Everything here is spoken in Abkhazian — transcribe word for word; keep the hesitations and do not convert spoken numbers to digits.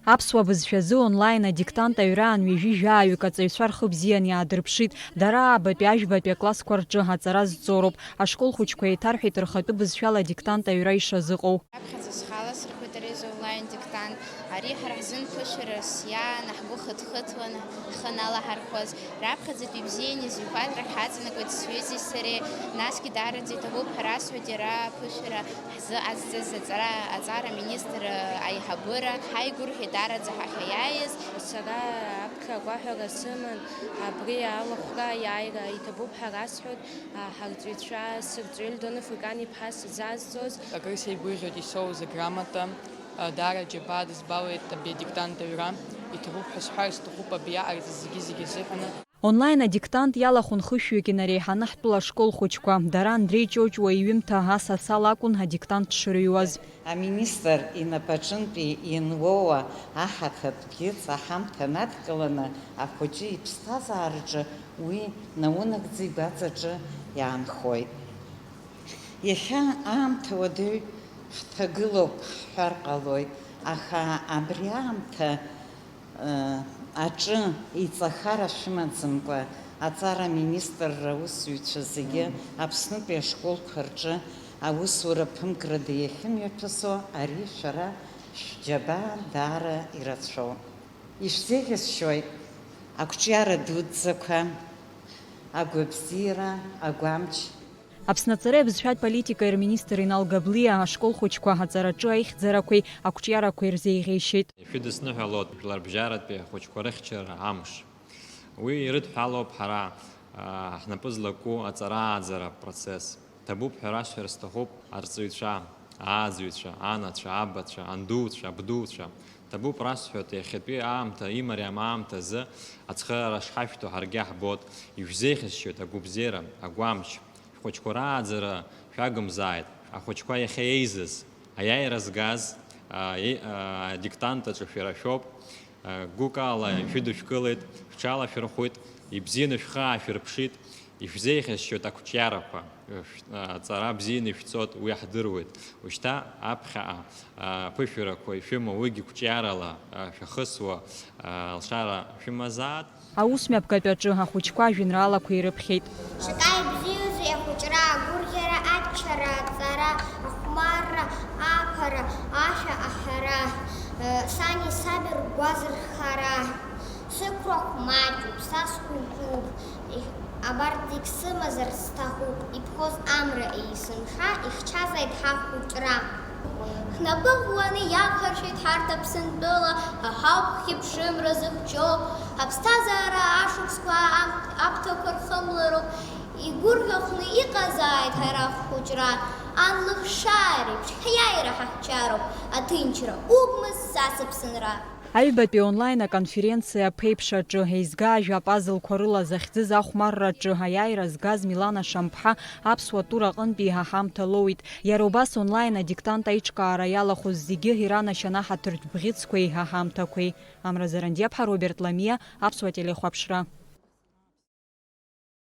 Аԥсуа бызшәазы онлайн адиктант аҩра ан ҩажәи жәааҩык аҵаҩцәа рхы бзиан иаадырԥшит. Дара аабатәи, ажәбатәи аклассқәа рҿы аҵара зҵоу роуп. Ашкол хәыҷқәа еиҭарҳәеит рхатәы бызшәала адиктант аҩра ишазыҟоу. Раԥхьаӡа схала срыхәеит ари азы онлайн диктант. Ари ҳара ҳзын ԥышәарас иаан, ҳгәы хыҭхыҭуан ҳхы аналаҳархәаз. Раԥхьаӡатәи ибзианы изҩқәаз рахь ҳаҵанакуеит сҩызеи сареи, насгьы даараӡа иҭабуп ҳәа расҳәоит иара аԥышәара ҳзы азҵаз аҵара, аҵара министр аиҳабыра. Ҳаигәырӷьеит даараӡа ҳахь аиааиз. Сара аԥхьа агәаҳәара сыман, абри алахәра аиааира иҭабуп ҳәа расҳәоит, а, ҳарҵаҩцәа, сырҵаҩы Лдон Африкан-иԥҳа сзазҵоз. Акыр сеигәырӷьоит исоуз аграмота, а, даара џьабаа дызбалеит абри адиктант аҩра. Иҭабуп ҳәа сҳәар сҭахуп абри иҟарҵаз зегьы-зегьы азыҳәаны. Онлайн адиктант иалахәын хышәҩык инареиҳаны ҳтәыла ашкол хәыҷқәа. Дара Андреи Ҷоҷуа иҩымҭа асасал акәын адиктант шырыҩуаз. Аминистр инапаҿынтәи иануоуа аҳаҭа бӷьыц аҳамҭа надкыланы ахәыҷы иԥсҭазаараҿы уи наунагӡа игәаҵаҿы иаанхоит. Иахьа аамҭа уадаҩ ҳҭагылоуп ҳҳәар ҟалоит, аха абри аамҭа аҿы иҵахара шәымаӡамкәа, аҵара аминистрра аусзуҩцәа зегьы Аԥснытәи ашколқәа рҿы аусура ԥымкрада иахьымҩаԥысуа ари шәара шәџьабаа даара ирацәоуп. Ишәзеиӷьасшьоит ақәҿиара дуӡӡақәа, агәабзиара, агәамч. Аԥсны аҵареи абызшәатә политикеи рминистр Инал Габлиа ашкол хәыҷқәа аҵараҿы аихьӡарақәеи ақәҿиарақәеи рзеиӷьеишьеит. Ишәыдысныҳәалоит жәларбжьаратәи ахәыҷқәа рыхьчара амш. Уи ирыдҳәалоуп ҳара, аа, ҳнапы злаку аҵара-ааӡара процесс. Ҭабуп ҳәа расҳәар сҭахуп арҵаҩцәа, ааӡаҩцәа, анацәа, абацәа, андуцәа, абдуцәа. Ҭабуп расҳәоит, иахьатәи аамҭа, имариам аамҭазы ацхыраара шҳашәҭо ҳаргьы ҳбоит, ишәзеиӷьасшьоит агәабзиара, агәамч. Шәхәыҷқәа рааӡара шәагымзааит, ахәыҷқәа иахьа еизаз, аиааира згаз, а, е-, а, адиктант аҿы шәара шәоуп, а, гәыкала шәыдышәкылеит, шәҽалашәырхәит, ибзианы шәхы аашәырԥшит, ишәзеиӷьасшьоит ақәҿиарақәа, шә-, а, ҵара бзианы ишәҵоит, уи ҳдыруеит. Ушьҭа аԥхьаҟа, а, аԥышәарақәа ишәымоу, уигьы қәҿиарала, а, шәахысуа, а, алшара шәымазаат. Аус мҩаԥгатәаҿы ахәыҷқәа ажәеинраалақәа ирыԥхьеит. Шаҟа ибзиоузеи ахәыҷра, агәырӷьара, аччара, аҵара, ахәмарра, аԥара, ашәа аҳәара, сани саби ргәазырхара. Сықәрахә маҷуп, са схәыҷуп, абарҭ зегь сымазар сҭахуп, иԥхоз амра есымша ихьчазааит ҳахәыҷра. Ҳнапы ӷәӷәаны иаҳхаршәеит ҳарҭ Аԥсынтәыла, ҳа ҳауп хьыԥшымра зыхьчо, ҳаԥсҭазаара ашықәсқәа ам-, аԥҭақәа рхымлароуп, игәырӷьахәны иҟазааит ҳара ҳхәыҷра, ан лыхшаа реиԥш ҳиааира ҳахьчароуп, аҭынчра угмызт са сыԥсынра. Аҩбатәи онлайн аконференциа аԥеиԥш аҿы, еизга ажәа апазлқәа рыла захьӡыз ахәмарра аҿы аиааира згаз Милана Шамԥҳа аԥсуа тур аҟынтәи иҳаҳамҭа лоуит. Иара убас онлайн адиктант аиҿкаара иалахәыз зегьы иранашьан аҳаҭыртә бӷьыцқәеи иҳаҳамҭақәеи. Амра Зарандиаԥҳа, Роберт Ламиа, Аԥсуа телехәаԥшра.